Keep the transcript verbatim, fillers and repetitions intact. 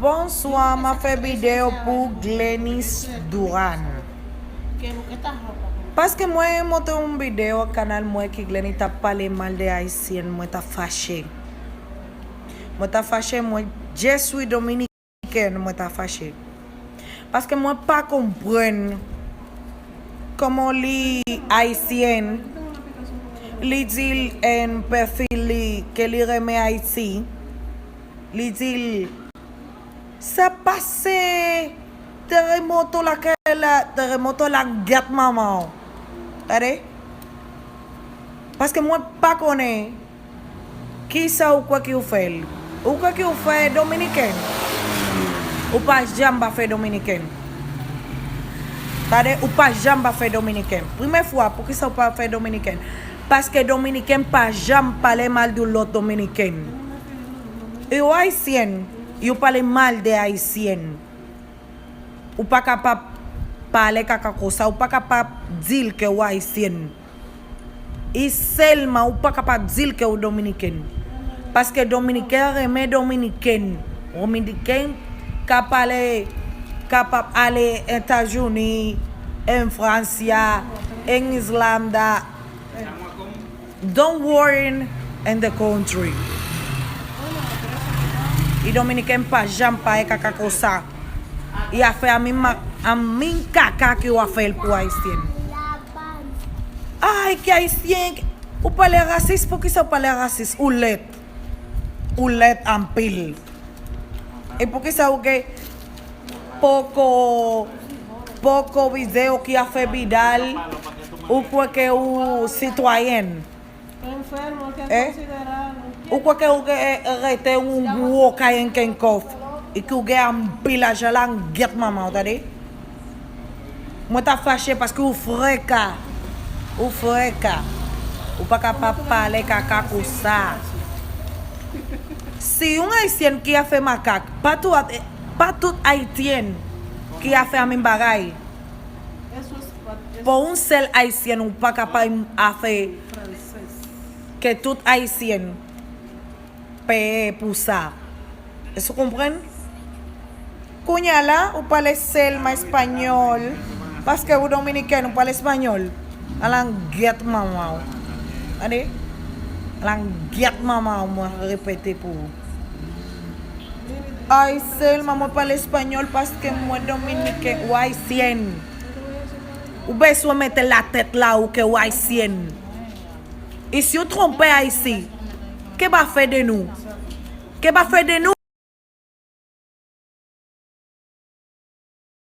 Bonswa, m ap fè videyo pou Glenis Duran. Paske mwen monte yon videyo kanal mwen ki Glenis t ap pale mal de Ayisyen, mwen t ap fache. Mwen t ap fache, mwen, je suis dominicaine, mwen t ap fache. Paske mwen pa konprann kòman li Ayisyen, li di l en pèfil li ke li renmen Ayiti, li di l sa pase teremoto lakay la, teremoto la gyèt manman w. Tande? Paske mwen pa konnen kisa ou kwè ki ou fè l. Ou kwè ki ou fè Dominiken? Ou pa janm pa fè Dominiken. Tande, ou pa janm pa fè Dominiken. Premye fwa, poukisa ou pa fè Dominiken? Paske Dominiken pa janm pale mal de lòt Dominiken. E yo Ayisyen, yo pale mal de Ayisyen. Ou pa kapab pale kaka konsa, ou pa kapab di l ke ou Ayisyen. E sèlman, ou pa kapab di l ke ou Dominiken. Paske Dominiken renmen Dominiken. Dominiken ka pale, kapab ale Etazini, en Francia, en Islanda. Don't worry in the country. E Dominiken pa janm pa e kaka konsa. E afè a menm, a menm kaka ke w ap fè l pou Ayisyen. Ay, ki Ayisyen, ou pale rasis, poukisa ou pale rasis? Ou lèd. Ou lèd anpil. E poukisa ou gen poko, poko videyo ki ap fè bidal, ou kwè ke ou sitwayèn? Eh? Ou kwè ke ou gen, eh, rete yon gwo kayen kenkòf, e ke ou gen anpil lajan la, m gyèt manman w, tande? Mwen ta fache paske ou freka. Ou freka. Ou pa kapab pale kaka konsa. Si yon Ayisyen ki ap fè makak, pa tout, pa tout Ayisyen ki ap fè menm bagay. Pou yon sèl Ayisyen, ou pa kapab ap fè ke tout Ayisyen peye pou sa. Èske w konprann? Kounye a la, ou pale sèlman espanyòl, paske ou dominiken, ou pale espanyòl. Ala m gyèt manman w. Tande? Ala m gyèt manman w, mwen repete pou ou. Ay, sèlman mwen pale espanyòl paske mwen dominiken ou ayisyèn. Ou bezwen mete la tèt la ou ke ou ayisyèn. E si ou twonpe Ayiti, que va faire de nous? Que va faire de nous?